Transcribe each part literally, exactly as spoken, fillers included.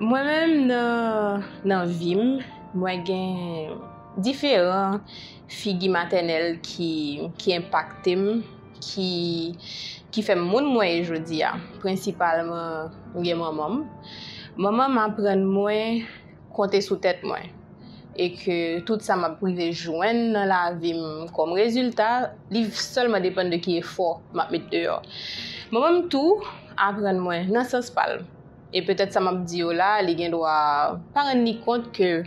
Mwen menm nan, nan vi m, mwen gen diferan figi matènèl ki, ki enpakte m, ki, ki fè m moun mwen ye jodi a. Prensipalman, m gen manman m. Manman m aprann mwen konte sou tèt mwen. E ke tout sa m ap rive jwenn nan lavi m kòm rezilta, li sèlman depann de ki efò m ap met deyò. Manman m tou aprann mwen nan sans pa l. E petèt sa m ap di yo la, li gen dwa pa rann li kont ke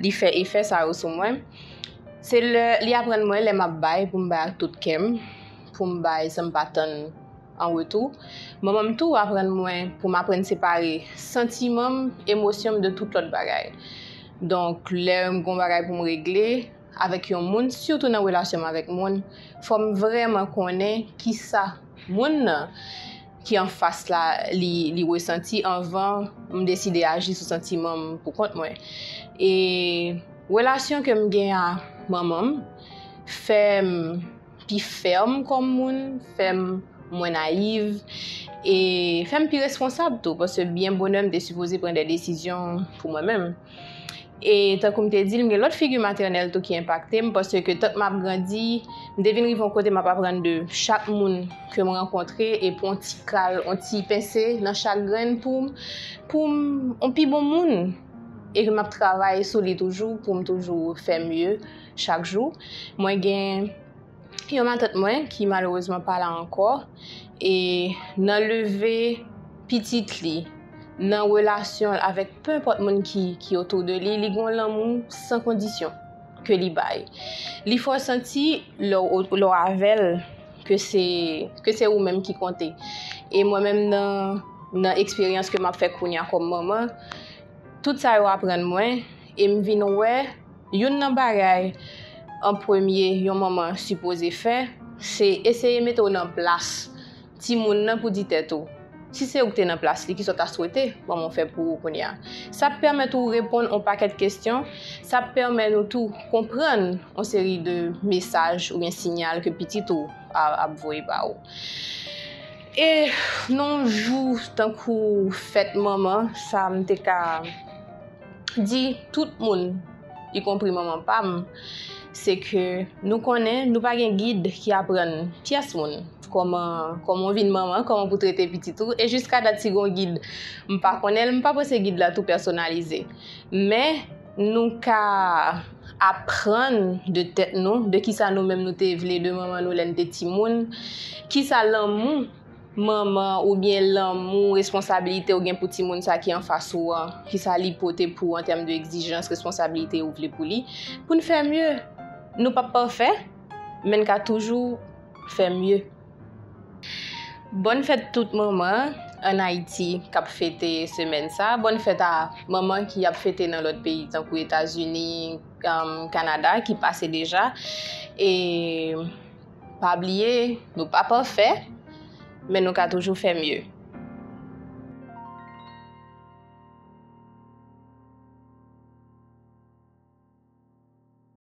li fè efè sa yo sou mwen. Se lè li aprann mwen lè m ap bay pou m bay ak tout kè m, pou m bay san m pa tann an retou. Manman m tou aprann mwen pou m aprann separe santiman m, emosyon m de tout lòt bagay. Donk, lè m gon bagay pou m regle avèk yon moun, sitou nan relasyon m avèk moun, fò m vrèman konnen kisa moun nan ki anfas la li, li resanti anvan m deside aji sou santiman m pou kont mwen. E relasyon ke m gen a manman m fè m pi fèm kòm moun, fè m mwen nayiv, e fè m pi responsab tou, paske byen bonè m te sipoze pran de desizyon pou mwen menm. E tankou m te di l, m gen lòt figi matènèl tou ki enpakte m, paske tan m ap grandi, m te vin rive yon kote m ap aprann de chak moun ke m rankontre, e pran yon ti kal, yon ti pense nan chak grenn pou m, pou m yon pi bon moun. E ke m ap travay sou li toujou pou m toujou fè mye chak jou. Mwen gen yon matant mwen ki malerezman pa la ankò, e nan leve pitit li, nan relasyon l avèk pe enpòt moun ki, ki otou de li, li gon lanmou san kondisyon ke li bay. Li fè w santi lè w, lè w avè l ke se, ke se ou menm ki konte. E mwen menm nan, nan eksperyans ke m ap fè kounye a kòm manman, tout sa yo aprann mwen, e m vin wè youn nan bagay an premye yon manman sipoze fè, se eseye mete w nan plas timoun nan pou di tèt ou, si se ou ki te nan plas li, kisa w ta swete manman w fè pou ou kounye a? Sa ap pèmèt ou reponn yon pakèt kesyon, sa ap pèmèt nou tou konprann yon seri de mesaj oubyen siyal ke pitit ou a, ap voye ba ou. E nan yon jou tankou fèt manman, sa m te ka di tout moun, ikonpri manman pa m, se ke nou konnen nou pa gen gid ki aprann pyès moun kòman, kòman w vin manman, kòman pou trete pitit ou. E jiska dat, si gon gid m pa konnen l, m pa panse gid la tou pèsonalize. Men nou ka aprann de tèt nou, de kisa nou menm nou te vle de manman nou lè n te timoun, kisa lanmou manman oubyen lanmou, responsabilite ou gen pou timoun sa ki anfas ou an, kisa li pote pou ou an tèm de egzijans, responsabilite ou vle pou li, pou n fè mye. Nou p ap pafè, men n ka toujou fè mye. Bòn fèt tout manman ann Ayiti k ap fete semèn sa. Bòn fèt a manman ki ap fete nan lòt peyi tankou Etazini, um, Kanada ki pase deja. E pa bliye, nou pa pafè, men nou ka toujou fè mye.